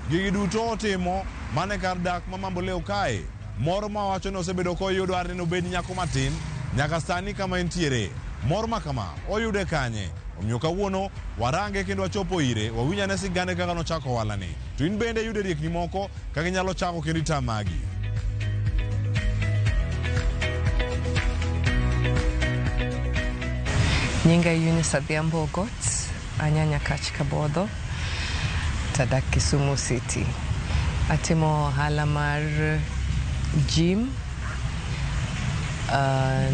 Gigi duto otimo mana e kar dak ma Mamboleo kae. Mor ma owacho ni osebedo koyudo are nobed nyako matin nyaka sani kama entiere. Mor ma kama oyude kanye? Omiyo kawuono warange kendo wachopo ire, wawinj ane sigane kaka nochako ohalani. To in bende iyude riekni moko kaka inyalo chako kendo itam magi. Nyinga Eunice Adhiambo Ogot, anya Nyakach Kabodho, tadak Kisumu City. Atimo ohala mar gym,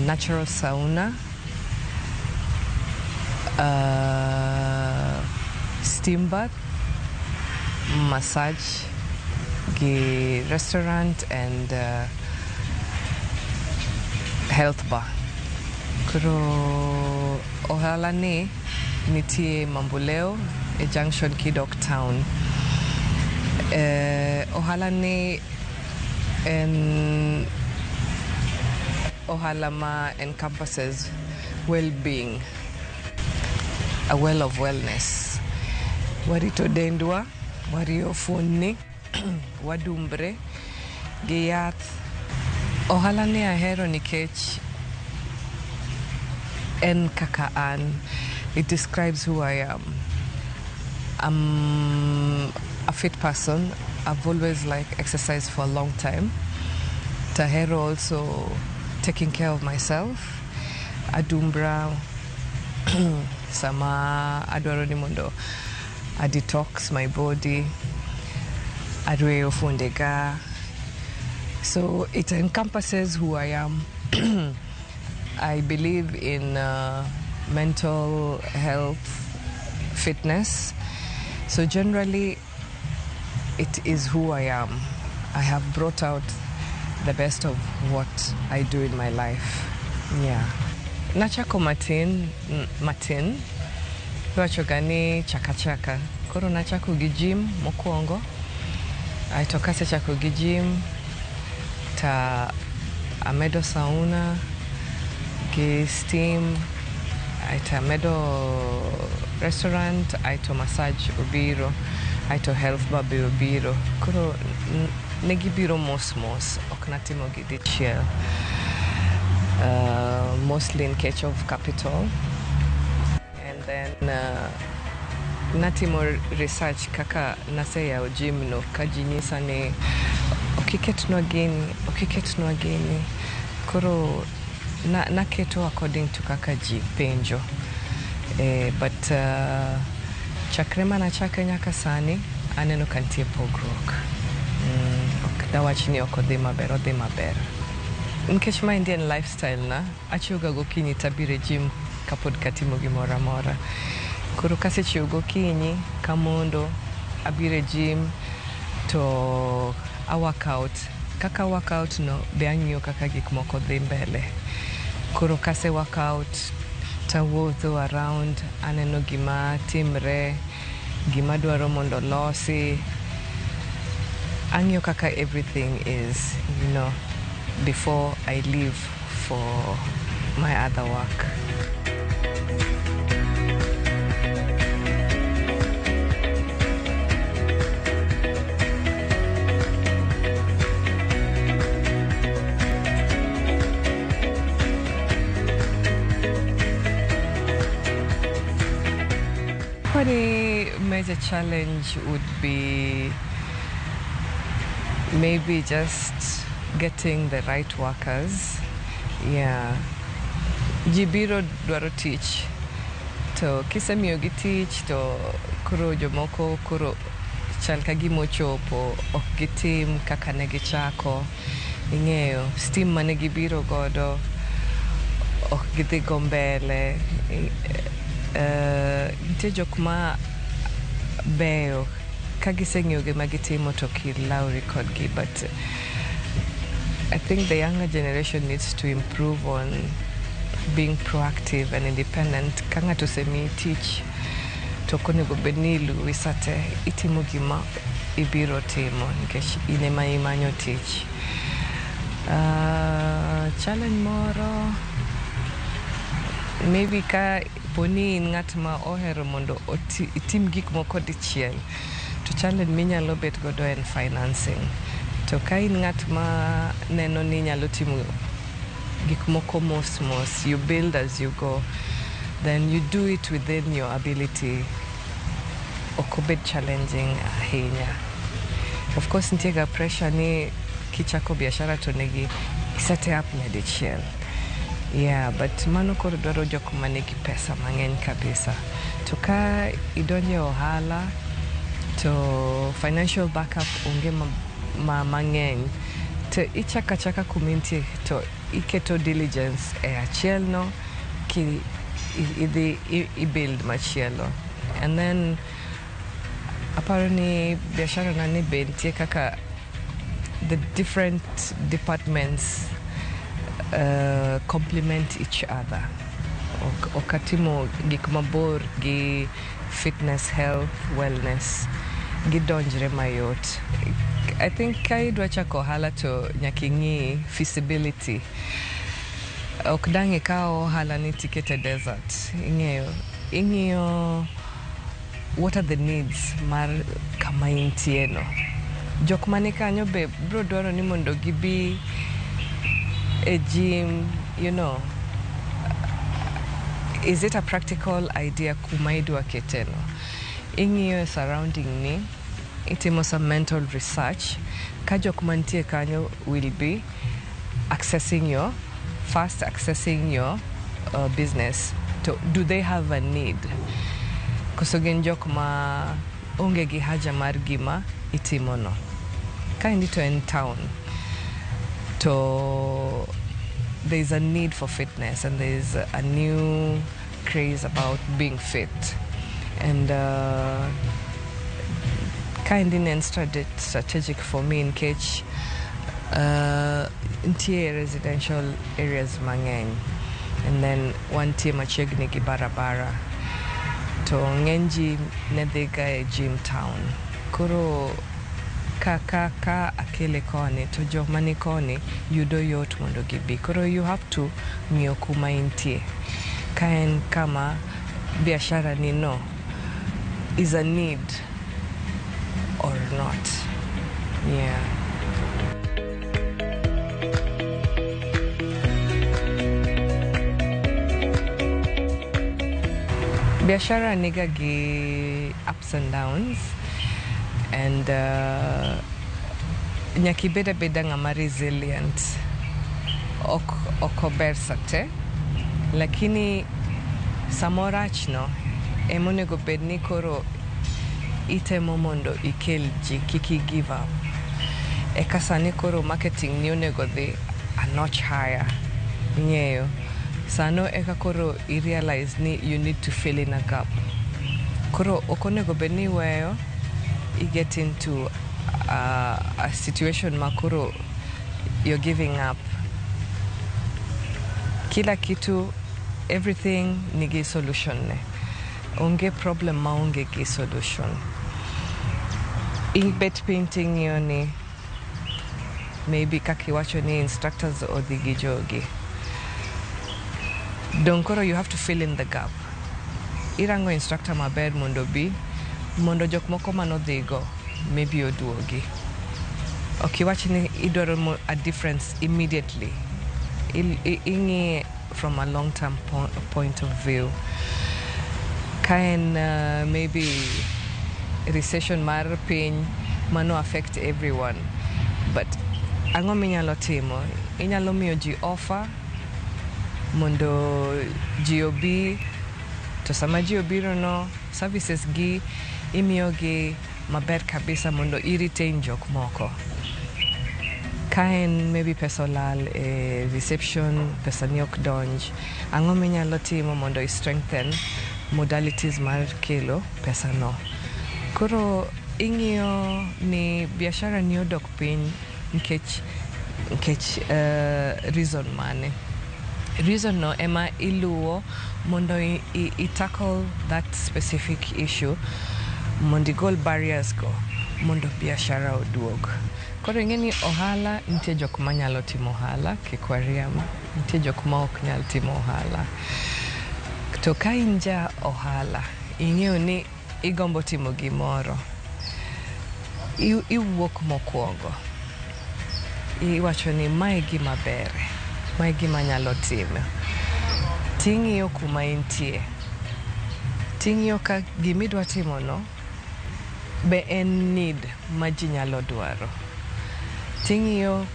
natural sauna, steam bath, massage gi restaurant and health bar. Koro ohala ni nitie Mamboleo e junction kidok town. Ohala ni en ohala ma encompasses well-being, a well of wellness. Warito dendwa, wariyo fuondni, wadumbre gi yath. Ohala ni ahero nikech en kaka an. It describes who I am. I'm a fit person. I've always like exercised for a long time. Tahero also taking care of myself. Adumbra sama adwaro ni mondo a detox my body. Arweyo fuondega. So it encompasses who I am. I believe in mental health, fitness. So generally, it is who I am. I have brought out the best of what I do in my life. Yeah. Nachako matin, matin. Iwachoga ni chaka chaka. Koro nachako gi gym mokwongo. Aeto kasechako gi gym, ta amedo sauna gi steam, aeto amedo restaurant, aeto massage obiro, aeto health bar be obiro. Koro ne gibiro mos mos, ok natimo gi dichiel. Mostly in case of capital. And then natimo research kaka naseyawo gym no ka ji nyisa ni ok iketnwa gini, ok iketnwa gini. Koro naketo according to kaka ji penjo. But chakre manachake nyaka sani, aneno ka nitie pogruok. Ok dawach ni ok odhi maber, odhi maber. Nikech maendi en lifestyle na, achiew ga gokinyi tabiro e gym kapod katimo gimoro amora. Koro kasechiew gokinyi, kamondo, abiro e gym to a workout. Kaka workout no be ang'iyo kaka gik moko dhi mbele. Koro kase workout tawuotho around, aneno gima timre, gima dwaro mondo olosi. Ang'iyo kaka everything is before I leave for my other work. Probably major challenge would be maybe just getting the right workers. Yeah. Ji biro dwaro tich to kisemiyogi tich to koro jomoko koro chal ka gima ochopo ok gitim kaka ne gichako. Ing'eyo steam mane gibiro godo ok gidhi go mbele. Nitie jok ma beyo ka giseng'eyo gima gitimo to ok ilawri kodgi, but I think the younger generation needs to improve on being proactive and independent. Ka ng'ato osemiyi tich to ok onego bed ni iluwi sate, itimo gima ibiro timo nikech in ema imanyo tich. Challenge moro maybe ka poni in ng'at ma ohero mondo itim gik moko dichiel to Challenge minyalo bet godo en financing. To ka in ng'at ma neno ni inyalo timo gik moko mos mos, you build as you go, then you do it within your ability. Ok obed challenging ahinya. Of course nitie ga pressure ni kichako biashara to negi set up nyadichiel. Yeah, but mano koro dwaro jok manigi pesa mang'eny kabisa. To ka idonjo e ohala to financial backup onge mang'eny to ichako achaka kumintie to iketo diligence e achiel no ki idhi i build machielo. And then aparo ni biashara na ni be nitie kaka the different departments complement each other. Ok atimo gik mabor gi fitness, health, wellness. Gidonjre mayot. I think ka idwa chako ohala to nyaka ing'i feasibility. Ok dang' ikaw ohala ni tikete desert. Ing'eyo, ing'iyo what are the needs mar kama intie no. Jok mani kanyo be bro dwaro ni mondo gibi e gym. Is it a practical idea kuma idwa kete no? Ing'iyo surrounding ni, itimo some mental research ka jok mantie kanyo will be accessing your first accessing your business. To do they have a need? Koso gin jok ma onge gi haja mar gima itimo no. Kaendi to en town to there's a need for fitness and there's a new craze about being fit. And kaendi ne en strategic for me nikech nitie residential areas mang'eny and then wantie machiegni gi barabara to ng'eny ji ne dhiga e gym town. Koro ka akele koni to joma ni koni yudo yot mondo gibi. Koro you have to ng'iyo kuma intie. Ka en kama biashara ni no is a need or not. Yeah. Biashara niga gi ups and downs and nyaka ibed abeda ng'ama resilient. Ok ober sate, lakini samorach no emonego bed ni koro itemo mondo ikel ji, kik i give up. Eka sani koro marketing ni onego dhi a notch higher. Ing'eyo. Sano eka koro i realize ni you need to fill in a gap. Koro ok onego bed ni iweyo i get into a situation ma koro you're giving up. Kila kitu, everything nigi solution ne. Onge problem ma onge gi solution. Ibet piny ting'iyo ni maybe kaka iwacho ni instructors odhi gi jogi. Dong koro you have to fill in the gap. Irango instructor maber mondo bi, mondo jok moko manodhigo maybe oduogi. Ok iwach ni idwaro a difference immediately. Ing'iye from a long term point of view. Ka en maybe recession mar piny mano affect everyone. But ang'o minyalo timo? Inyalo miyo ji offer mondo ji obi, to sama ji obiro no, services gi imiyo gi maber kabisa mondo i retain jok moko. Ka en maybe pesa olal e reception, pesa ni ok donj, ang'o minyalo timo mondo i strengthen modalities mar kelo pesa no. Koro ing'iyo ni biashara ni odok piny nikech reason mane. Reason no ema iluwo mondo i tackle that specific issue, mondo igol barriers go mondo biashara oduog. Koro ing'e ni ohala nitie jok manyalo timo ohala, kik wariam, nitie jok ma ok nyal timo ohala. To ka in ja ohala, ing'eyo ni igombo timo gimoro. Iwuok mokwongo. Iwacho ni mae gima bere, mae gima anyalo timo. Ting'iyo kuma intie. Ting'iyo ka gimidwa timono be en need ma ji nyalo dwaro. Ting'iyo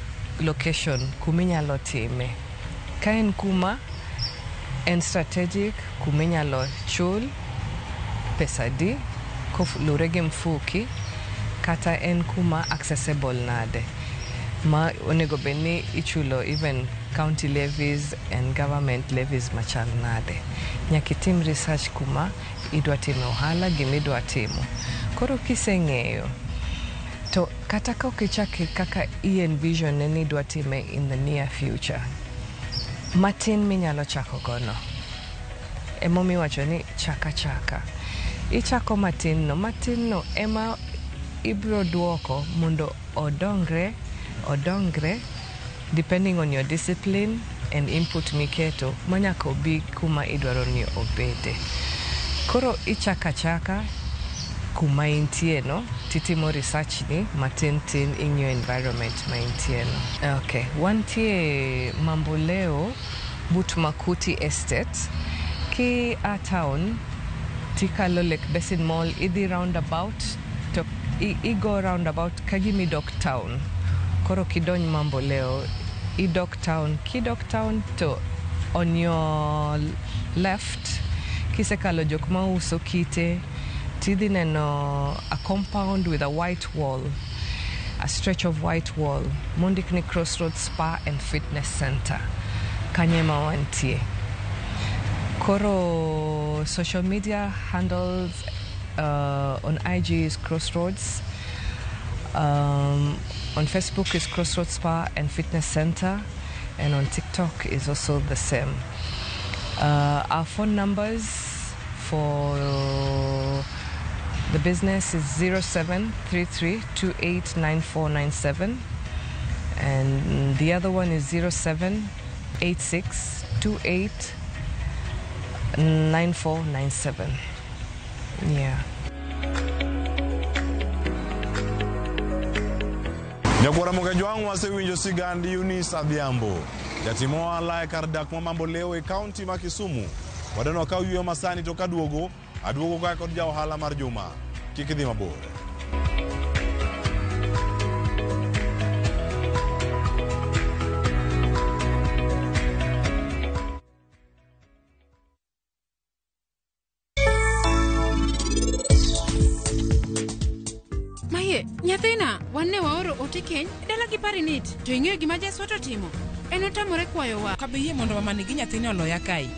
location kuminyalo time. Ka en kuma en strategic, kuminyalo chul pesa di kolure gi mfuki, kata en kuma accessible nade ma onego bed ni ichulo even county levies and government levies machal nade. Nyaka itim research kuma idwa timo ohala, gimidwa timo. Koro kiseng'eyo to kata ka ok ichake kaka i envision ni idwa time in the near future, matin minyalo chako gono emomiyo iwacho ni chaka chaka. Ichako matin no, matin no ema ibiro duoko mondo odongre odongre depending on your discipline and input miketo manyaka obi kuma idwaro ni obede. Koro ichako achaka kuma intie no titimo research ni matin tin, ing'iyo environment ma intie no. Okay, wantie Mamboleo but Makuti Estate. Ki a town tikalo Lake Basin Mall, idhi roundabout to igo roundabout kagima idok town. Koro kidonj Mamboleo, idok town, kidok town to on your left kisekalo jok mauso kite tidhi neno a compound with a white wall, a stretch of white wall mondik ni Crossroads Spa and Fitness Center. Kanyo ema wantie. Koro social media handles, on IG is Crossroads. On Facebook is Crossroads Spa and Fitness Center, and on TikTok is also the same. Our phone numbers for the business is 0733289497, and the other one is 0786289497. Yeah. Nyakwara Mokajwang' wasewinjo sigand Eunice Adhiambo, jatim ohala e kar dak ma Mamboleo e kaunti ma Kisumu. Wadeno wakaw yueyo masani to kaduogo, aduogo ka kod ja ohala mar juma. Kik idhi mabor. Maye, nyathina, wan ne waoro ote keny dala gi Parinit. To ing'eyo gima Jaswat otimo? En otamore kwayowa. Ok abi yie mondo mamani gi nyathine oloya kae.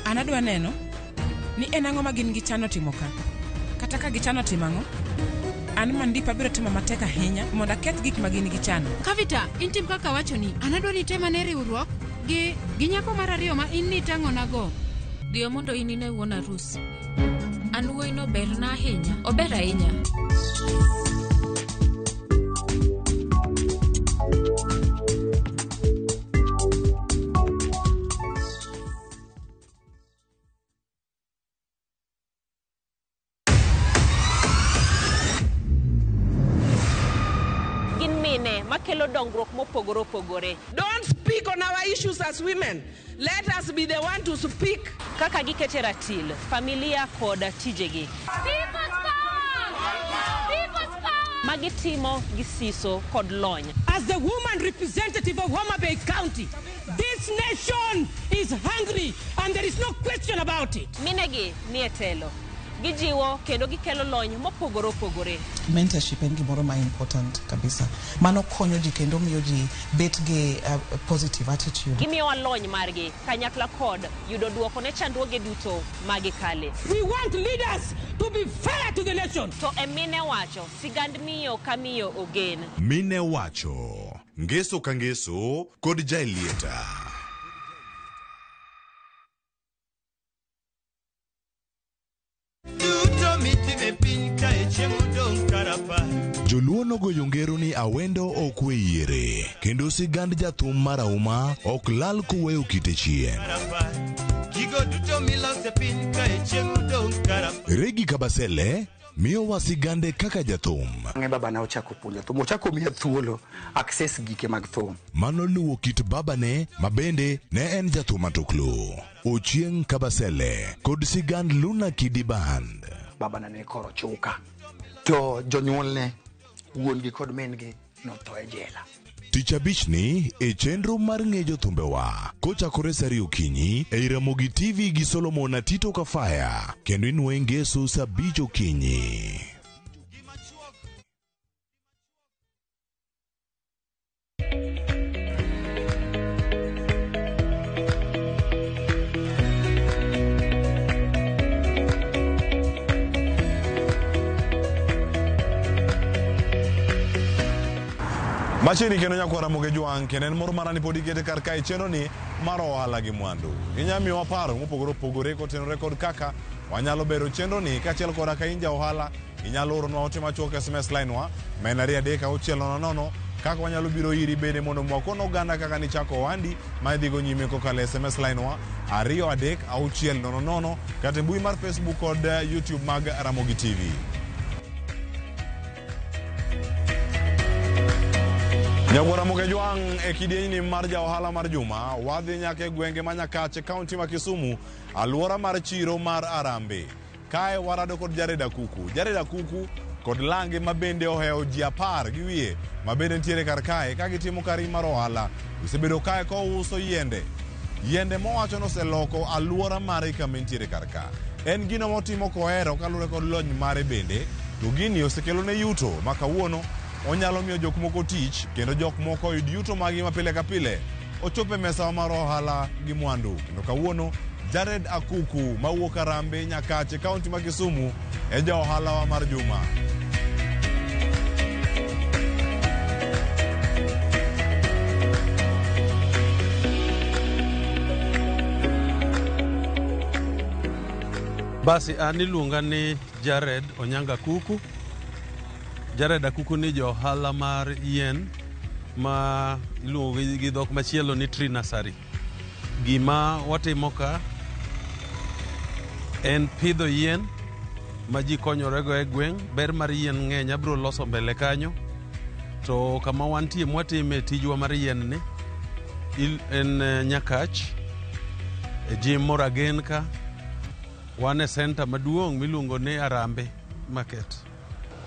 An adwa neno ni en ang'o ma gin gichano timo ka. Kata ka gichano timo ang'o, an Mandip abiro timo matek ahinya mondo aketh gik ma gin gichano. Kavita, in tim kaka awachoni. An adwa ni tem ane riwruok gi nyako mar ariyo ma in nitang'onago. Dhiyo mondo in ine wuon arus. An wuoyino berna ahinya. Ober ahinya. Gin mine makelo dongruok mopogore opogore. Don't speak on our issues as women. Let us be the one to speak. Kaka gikete ratil, familia kod tijegi. Magitimo gi siso kod lony. As the woman representative of Homa Bay County, this nation is hungry and there is no question about it. Minegi nie telo. Gijiwo kendo gikelo lony mopogore opogore. Mentorship en gimoro ma important kabisa. Mano konyo ji kendo miyo ji bet gi positive attitude. Gimiyowa lony margi kanyakla kod yudo duoko ne chandruoge duto magikale. We want leaders to be fair to the nation. To e mine wacho, sigand miyo ka miyo ogen. Mine wacho, ngeso ka ngeso kod Jaelieta. Joluo nogoyo ngero ni awendo ok we yiere, kendo sigand jathum marahuma ok lal koweyo kite chien. Regi Kabasele Miyowa sigande kaka jathum. Bang'e babana ochako puonja thum, ochako miya thuolo access gike mag thum. Mano luwo kit babane ma bende ne en jathum matuklu. Ochieng' Kabasele kod sigand Luna Kidi Band. Babana ne koro chuka to jonyuolne wuon gi kod min gi notho e jela. Tich abichni e chenro mar ng'e jothumbewa kochakore saa ariyo okinyi ei Ramogi TV gi Solomon Atito Kafaya kendo inwoye ngeso saa abich okinyi. Machiegni kendo nyakwar Ramogi Jwang' kendo en mor mara ni pod ikete kar kae chenro ni mar ohala gi mwandu. Inyalo miyowa paro mopogore opogore kotenore kod kaka wanyalo bero chenro ni kaachiel koda ka in ja ohala inyalo oronwa ote machuok SMS line wa ma en 23600 kaka wanyalo biro iri bende mondo mwakon oganda kaka nichako ohandi ma idhigo nyime kokalo e SMS line wa 23600 kata e mbui mar Facebook kod YouTube mag Ramogi TV. Nyakwar Ramogi Jwang' e kidienyni mar ja ohala mar juma wadhi nyaka e gwenge ma Nyakach e kaunti ma Kisumu alwora mar chiro mar Arambe. Kae warado kod Jared Akuku. Jared Akuku kod lange ma bende ohewo ji 10 gi wiye ma bende nitiere kar kae ka gitimo kari mar ohala. Osebedo kae kouso yiende. Yiende mowacho ni oseloko alwora mare kama entiere kar ka. En gino motimo kohero kaluwore kod lony mare bende, to gini osekelone yuto ma kawuono onyalo miyo jok moko tich kendo jok moko oyud yuto maggi ma pile ka pile ochopo e mesa mar ohala gi mwandu. Kendo kawuono Jared Akuku mawuok Arambe Nyakach e kaunti ma Kisumu e ja ohalawa mar juma. Basi an iluonga ni Jared Onyanga Kuku. Jared Akuku ni ja ohala mar yien ma iluongo gi dhok machielo ni tree nursery. Gima watimo ka en pidho yien ma ji konyorego e gweng'. Ber mar yien ng'eny, abiro loso mbele kanyo. To kama wantie mwatime tijwa mar yien ni en Nyakach, e Jim Moragen ka. Wan e center maduong' miluongo ni Arambe Market.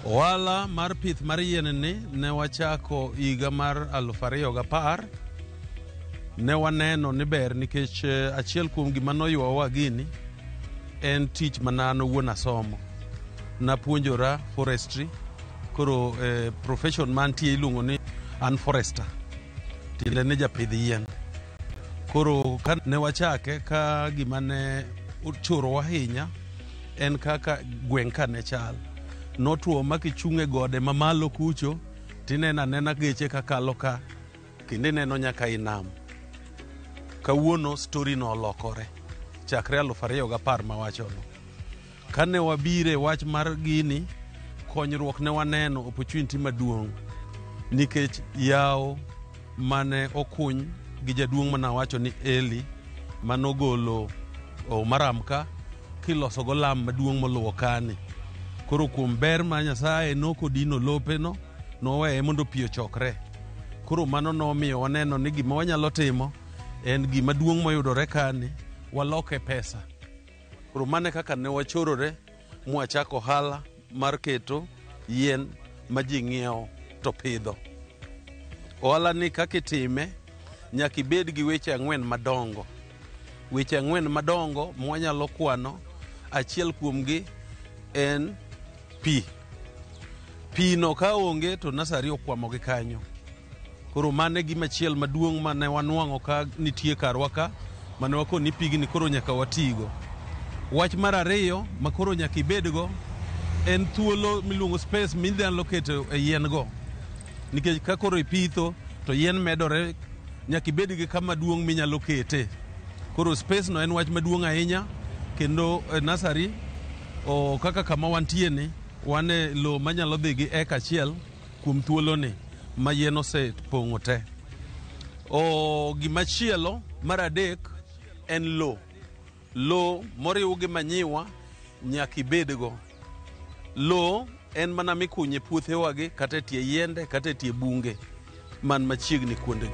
Ohala mar pith mar yien ni ne wachako higa mar 2010. Ne waneno ni ber nikech achiel kuom gima noywawa gini en tich mana an owuon asomo. Napuonjora forestry, koro profession mantie iluongo ni an forester, tiende ni japidh yien. Koro ka ne wachake ka gima ne ochorowa ahinya en kaka gweng' ka ne chal. Notwo ma kichung' e gode mamalo kucho tineno anena geche kakalo ka kendo ineno nyaka i nam. Kawuono story no olokore chakre 2010 mawachono. Kane wabire wach mar gini, konyruok ne waneno opportunity maduong' nikech yawo mane okuny gi jaduong' manawacho ni Eli manogolo omaram ka kilosogo lam maduong' moluwo kani. Koro kuom ber ma Nyasaye nokodino lopeno, noweye mondo pi ochokre. Koro mano nomiyo waneno ni gima wanyalo timo en gima duong' moyudore kani, waloke pesa. Koro mano e kaka ne wachorore mwachako ohala mar keto yien ma ji ng'iewo to pidho. Ohala ni kaka itime, nyaka ibed gi weche 4 madongo. Weche 4 madongo mwanyalo kwano, achiel kuomgi en pi. Pi no ka onge to nasari okwamo gi kanyo. Koro mano e gima achiel maduong' mane wanwang'o ka nitie karwa ka, mane wakoni ni pigni koro nyaka watigo. Wach mar ariyo ma koro nyaka ibedgo en thuolo miluongo space minyalo keto e yien go. Nikech ka koro ipitho to yien medore, nyaka ibed gi kama duong' minyalo kete. Koro space no en wach maduong' ahinya, kendo e nursery o kaka kama wantie ni, wan e lowo manyalo dhi gi eka achiel kuom thuoloni ma yien osepong'o te. O gimachielo mar adek en lowo. Lowo moriw gi manyiwa nyaka ibedgo. Lo en mana mikunye puothewagi kata e tie yiende kata e tie bunge man machiegni kuondegi.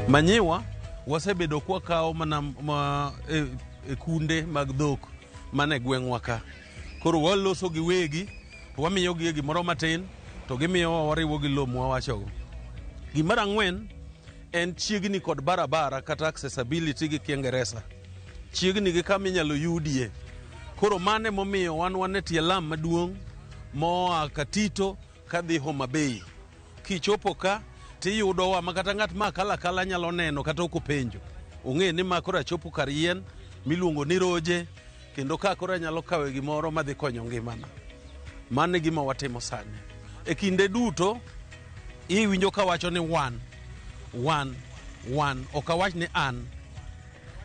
Manyiwa wasebedo kwakawo mana ma, e, e kunde mag dhok man e gweng'wa ka. Koro waloso gi wegi to wamiyogi gimoro matin to gimiyowa wariwo gi lowo mwawachogo. Gimar ang'wen en chiegni kod barabara kata accessibility gi Kiingereza. Chiegni gi kama inyalo yudie. Koro mano emomiyo wan wan e tie lam maduong' moa Katito kadhi Homa Bay. Kichopo ka tiyudowa ma kata ng'at ma kalo akala nyalo neno kata ok openjo. Ong'e ni ma koro achopo kar yien miluongo ni Roje kendo ka koro anyalo kawe gimoro madhi konyo ngimana. Mano e gima watimo sani. E kinde duto iwinjo kawacho ni wan, wan, wan, ok awach ni an.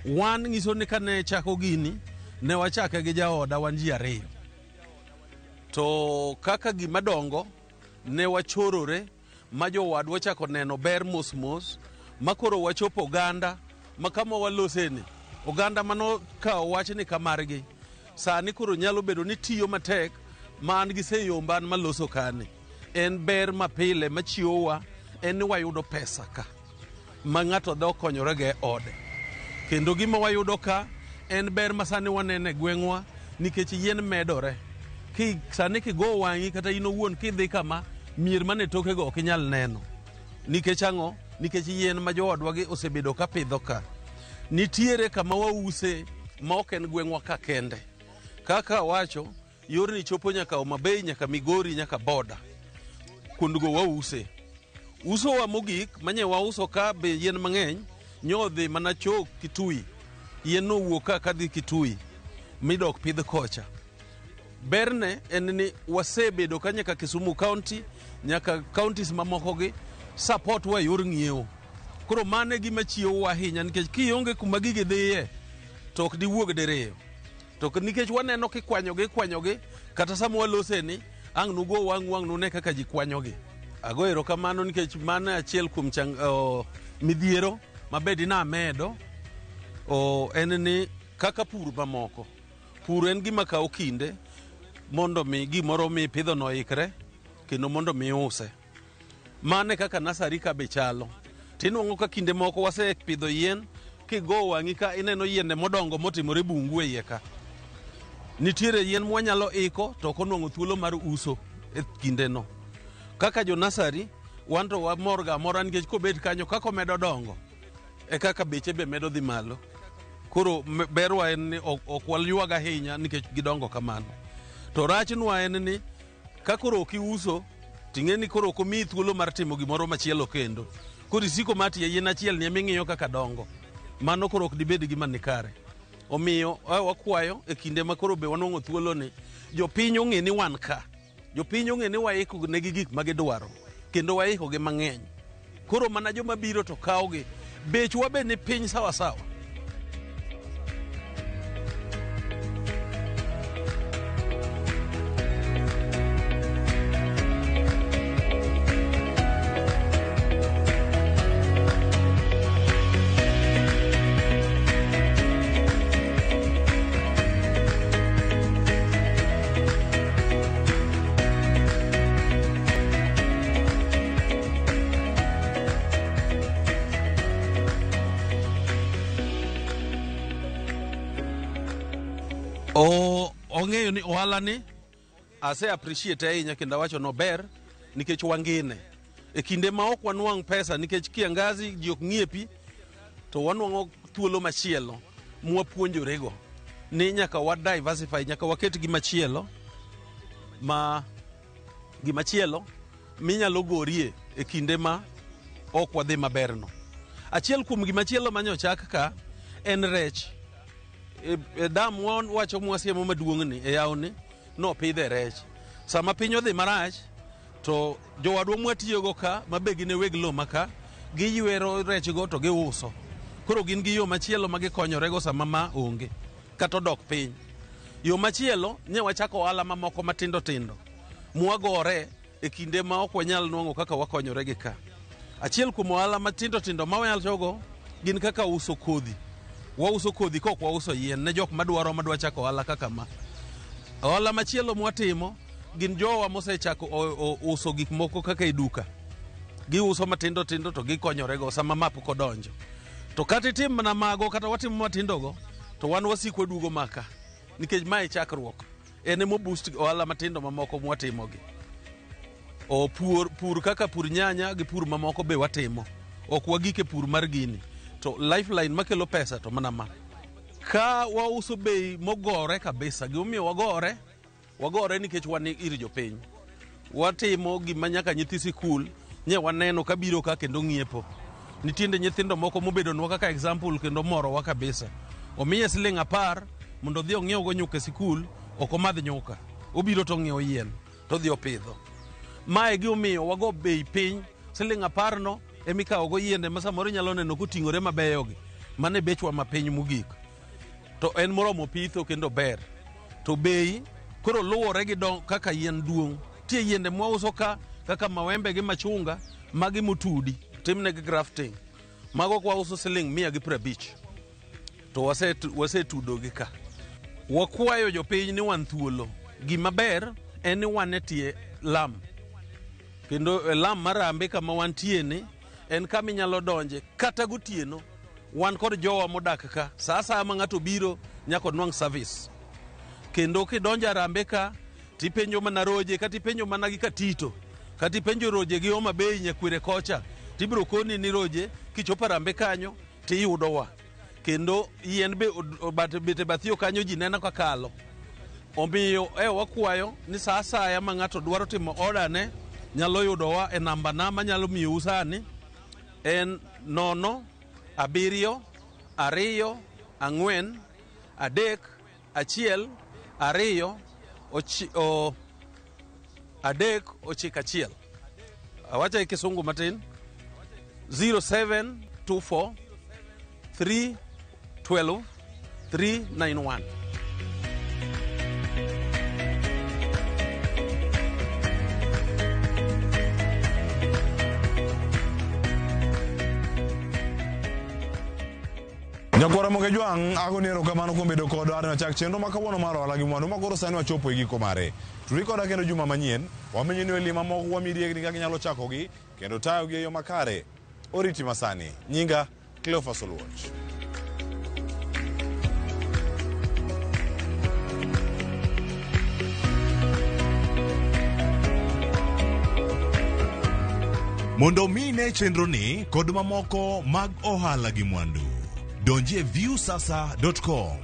Wan nyiso ni kane chako gini, ne wachake gi jaoda wan ji ariyo. To kaka gima dongo, ne wachorore ma jowadwa ochako neno ber mos mos, ma koro wachopo oganda ma kama waloseni, oganda manokawo wachni ka margi, sani koro nyalo bedo ni tiyo matek ma an giseyomba an maloso kani. En ber mapile machiewowa en ni wayudo pesa ka ma ng'ato dho konyorego e ode. Kendo gima wayudo ka en ber ma sani waneno e gweng'wa nikech yien medore. Ki, sani kigo wang'i kata in owuon kidhi kama mier mane tokego ok inyal neno. Nikech ang'o? Nikech yien ma jowadwa gi osebedo ka pidho ka. Nitiere kama wause ma ok en gweng'wa ka kende. Kaka awacho, yorni chopo nyaka Homa Bay, nyaka Migori, nyaka boda. Kuondgo wause. Usowa mogik manye wauso ka be yien mang'eny nyodhi mana chok Kitui. Yien nowuok ka kadhi Kitui midok pidh kocha. Berne en ni wasebedo ka nyaka Kisumu County, nyaka counties mamoko gi support wa e yor ng'iewo. Koro mano e gima chiewowa ahinya nikech kionge kuma gigi dhiye to ok diwuog diriyo. To nikech waneno kikwanyogi ikwanyogi kata sama waloseni ang' nugo wang'u ang' nune kaka ji kwanyogi. Ago erokamano nikech mano e achiel kuom midhiero mabedi namedo en ni kaka pur mamoko. Pur en gima kawo kinde mondo mi gimoro mipidhono oikre kendo mondo mi use. Mano e kaka nasari ka be chalo. Tinwang'o ka kinde moko wasepidho yien, kigo wang'i ka ineno yiende modongo motimore bungu e iye ka. Nitiere yien mwanyalo iko to ok onwang'o thuolo mar uso e kindeno. Kaka jo nasari, wan to wamor ga amora nikech kobet kanyo kaka omedo dongo e kaka beche be medo dhi malo. Koro berwa en ni ok waywag ahinya nikech gidongo kamano. To rachnwa en ni ka koro ok iuso ting'e ni koro ok omiyi thuolo mar timo gimoro machielo kendo. Koro isiko ma tie yien achiel ni eming'iyo kaka dongo. Mano koro ok dibed gima ni kare. Omiyo wakwayo e kinde ma koro be wanwang'o thuolo ni jopiny ong'e ni wan ka. Jopiny ong'e ni waiko negi gik ma gidwaro kendo waiko gi mang'eny. Koro mana joma biro to kawogi. Bechwa be ni piny sawa sawa. Ong'eyo ni ohala ni ase appreciate ahinya kendo awacho nober nikech wangine. E kinde ma ok wanwang' pesa nikech kiangazi ji ok ng'iepi to wanwang'o thuolo machielo mwapuonjorego ni nyaka wa diversify, nyaka waket gimachielo ma gimachielo minyalo gorie e kinde ma ok wadhi maberno. Achiel kuom gimachielo manyochak ka en rech. E dam wacho mwasiemo maduong'ni e yawni nopidhe rech. Sama piny odhi marach to jowadwa mwatiyogo ka ma be gin e weg lowo ma ka giywero rechgo to giuso. Koro gin gi yo machielo ma gikonyorego sama ma onge kata odok piny. Yo machielo nye wachako ohala mamoko matindo tindo mwagore e kinde ma ok wanyal nwang'o kaka wakonyore gi ka. Achiel kuom ohala matindo tindo ma wanyalo chogo gin kaka uso kodhi. Wauso kodhi kok wauso yien ne jok madwaro madwa chako ohala kaka ma. Ohala machielo mwatimo gin jowa mosechako uso gik moko kaka e duka. Giuso matindo tindo to gikonyorego sama ma pok odonjo. To kata itim mana mago kata watimo matindogo to wan wasik waduogo maka nikech mae chakruok. En emo boost ohala matindo mamoko mwatimogi. O pur, pur kaka pur nyanya gi pur mamoko be watimo. Ok wagik e pur mar gini. To lifeline makelo pesa to mana ma. Ka wauso bei mogore kabisa, gimomiyo wagore, wagore nikech wan ir jopiny. Watimo gima nyaka nyithi sikul nye waneno kabiro ka kendo ng'iepo. Nitiende nyithindo moko mobedonwa kaka example kendo morowa kabisa. Omiye siling 10 mondo odhi ong'iewgo nyuka e sikul, ok omadh nyuka. Obiro to ong'iewo yien to odhi opidho. Mae gimomiyo wago bei piny siling 10 no emikawogo yiende ma samoro inyalo neno koting'ore mabeyogi. Mano e bechwa mapiny mogik. To en moromo pitho kendo ber. To bei koro luwore gi kaka yien duong'. Tie yiende mwauso ka kaka mawembe gi machunga magi motudi timnegi grafting. Mago kwauso siling 150. To wasetudogi ka. Wakwayo jopiny ni wan thuolo. Gima ber en ni wan e tie lam. Kendo e lam mar Harambee kama wantie ni en kama inyalo donje kata gotieno. Wan kod jowa modak ka. Sa asaya ma ng'ato biro nyaka onwang' service. Kendo kidonjo Harambee ka tipenjo mana Roje kata ipenjo mana gi Katito kata ipenjo Roje gi Homa Bay Nyakwere kocha tibiro koni ni Roje kichopo Harambee kanyo tiyudowa. Kendo yien be bet e bath yo kanyo ji neno kakalo. Omiyo wakwayo ni sa asaya ma ng'ato dwaro timo order ne nyalo yudowa e namba na manyalo miyou sani en 0 7 2 4 3 1 2 3 9 1. Awacho e kisungu matin 0724 3 12 391. Nyakwara Moge Jwang', agoni erokamano kuom bedo kodwa ne wachak chenro ma kawuono mar ohala gi mwandu ma koro sani wachopo e giko mare. Turi koda kendo juma manyien, wamenyoni weli mamoko wamiyi riekni kaka inyalo chakogi kendo tayogi e yo makare. Oriti masani. Nyinga Cleophas Oluoch. Mondo mi ine chenroni kod mamoko mag ohala gi mwandu, donji e viewsasa.com.